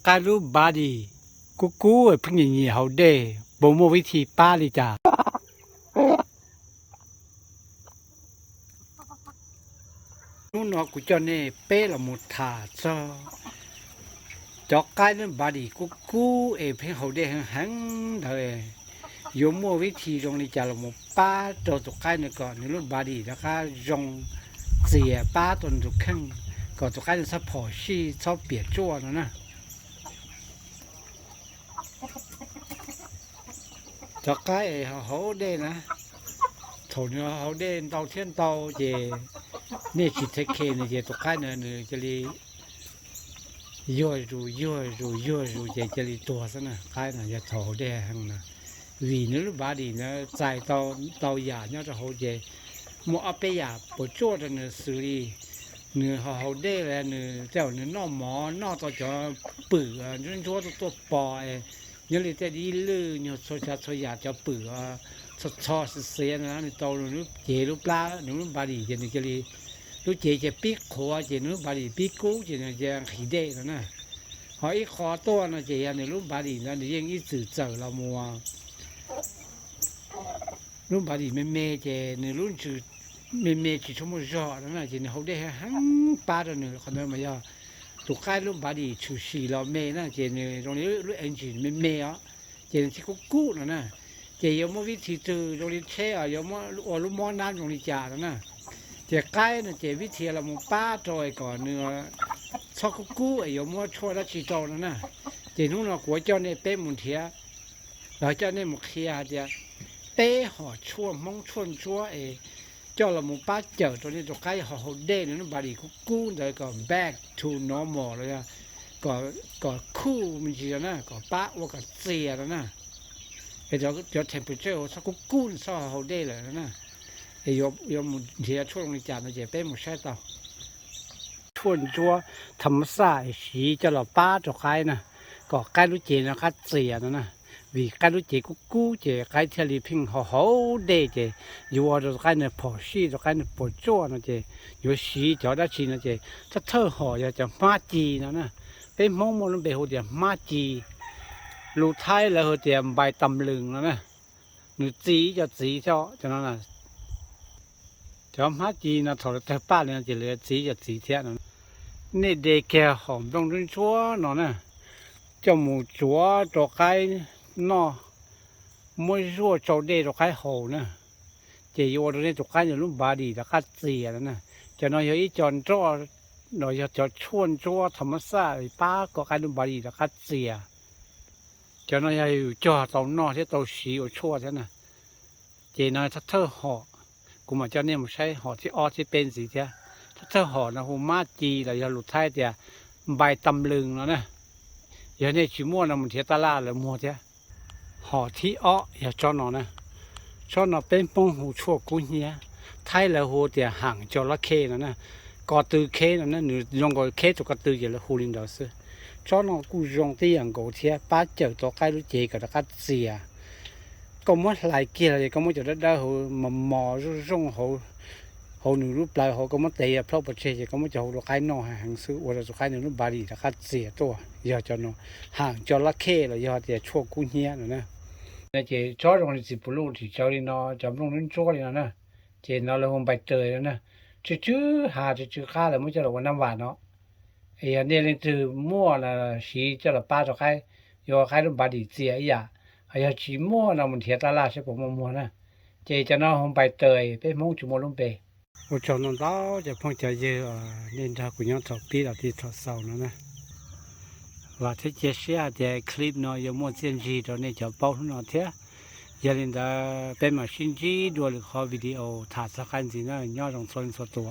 Qaib lub body kub kub pheej nyiam nyiam haus dej, puas muaj vib thi pab li cas? Hnub no kuv coj nej peb los mus tham txog cov qaib lub body kub kub es pheej haus dej heev heev ntawd, yuav muaj vib thi zoo li cas los mus pab rau tus qaib no kom nws lub body rov qab zoo txias, pab tau nws tus kheej, kom tus qaib no txhob phom sij txhob piam tsuaj no na. Cov qaib es haus dej na, thaum nws haus dej ntau thiab ntau ces nej tsis take care nws ces tus qaib no nws cia li yuag zus yuag zus yuag zus ces cia li tuag xwb na. Qaib no yog thaum haus dej heev na, vim nws lub body na txais tau ntau yam nyob rau hauv ces muaj ob peb yam puas tsuaj rau nws xws li nws haus haus dej los nws tej zaum nws noj mov noj tau cov pwm ntsuab ntsuab tuaj tuaj pos, nyob li tej dib lwj nyuag txhua tsav txhua yam cov pwm txho txho xiav xiav no nws tau nws lub cev lub plab nws lub body ces nws cia li, lub cev ces pib qhuav ces nws lub body pib kub ces nws cia nqhis dej no na. Ho ib qho tuaj no ces yog nws lub body ntawd nws yeej ib txwm txawm los mus lub body me me ces nws lub ntsws me me tsis tshua muaj zog no na ces nws haus dej heev pab rau nws. Qhov ntawd mas yog tus qaib lub body tshwm sim los me na ces nws zoo li lub engine me me os, ces nws thiaj kub kub no na. Ces yuav muaj vib thi twg zoo li tsheb os yuav muab ua lub mob nab zoo li cas no na. Ces qaib no ces vib thi los mus pab rau kom nws txhob kub kub es yuav muab tshuaj dab tsi rau no na. Ces hnub no kuv yuav coj nej peb mus nrhiav los coj nej mus qhia hais tias peb hom tshuaj Hmoob tshuaj ntsuab es coj los mus pab cawm rau nej tus qaib haus haus dej nws lub body kub kub ntawd kom back to normal los yog kom cool me ntsis no na, kom pab ua kom txias no na. Es cov temperature txhob kub kub nws txhob haus dej lawm no na. Es yuav mus nrhiav tshuaj zoo li cas no ces peb mus saib tau. Tshuaj ntsuab thas mas xaj siv coj los pab rau qaib na, kom qaib lub cev no qab txias no na. Vim qaib lub cev kub kub ces qaib thiaj li pheej haus haus dej ces yuav ua rau qaib nws phom sij rau qaib nws puas tsuaj no ces yuav siv cov dab tsi no ces thawj thawj hom yog cov hmab ci no na. Peb Hmoob muaj lub npe hu tias hmab ci, lus Thaib lawv hu tias npais tas lwm no na. Nws txi ib co txiv thiab cov no. Cov hmab ci no thaum lawv tawg paj li no ces lawv txi ib co txiv thiab no. Nej de kiag hom nplooj ntsuab ntsuab no na, coj mus tsuav rau qaib noj, muab zuaj tsau dej rau qaib haus na, ces yuav ua rau nej tus qaib nws lub body rov qab txias no na. Cov no yog ib co nroj los yog cov tshuaj ntsuab thas mas xaj pab kom qaib lub body rov qab txias. Cov no yog yus cog tau noj thiab tau siv ua tshuaj thiab na. Ces no thawj thawj hom, kuv mam coj nej mus saib hom thib ob thib peb ntxiv thiab. Thawj thawj hom no hu hmab ci los yog lus Thaib tias npais tas lwm no na. Yog nej tsis muaj no mus nrhiav taj laj lawv muag thiab. Hom thib ob yog tsob no na. Tsob no peb Hmoob hu tshuaj kub hnyiab, Thaib lawv hu tias ham co lab khej no na. Ko tw kheb no na, nws zoo nkaus kheb rau ko tw ces lawv hu li ntawd xwb. Tsob no kuj zoo tib yam nkaus thiab, pab cawm tau qaib lub cev kom rov qab txias. Koj muab hlais kiag los koj muab cov dawb dawb hauv mos mos zoo zoo hauv nws lub plawv hauv koj muab tev plaub pov tseg ces koj muab cov hauv rau qaib noj heev xwb ua rau tus qaib nws lub body rov qab txias tuaj. Yog cov no ham co lab khej los yog tias tshuaj kub hnyiab no na. Ces tsob zoo li txiv pus luj tsis tsawv li no, cov nplooj ntsuab ntsuab li no na. Ces no lawv hu npais taws no na. Tsw tsw hav tsw tsw qab lawv muab coj los ua nab vam no. Es yog nej leej twg muaj no siv coj los pab rau qaib, yuav qaib lub body txias ib yam. Ho yog tsis muaj no mus nrhiav taj laj saib puas muaj muag na. Ces cov no hu npais taws, peb Hmoob tsis muaj lub npe. Ua tsaug ntau ntau cov phooj cov ywg nej nrog kuv nyob thaum pib los txog thaum xaus no na. Vam thiab cia siab hais tias clip no yuav muaj txiaj ntsig rau nej cov paub hnub no thiab. Yog li ntawd peb mam sib ntsib dua lwm qhov video tham txog qaib ntxiv na, nyob zoo txhua leej txhua tus.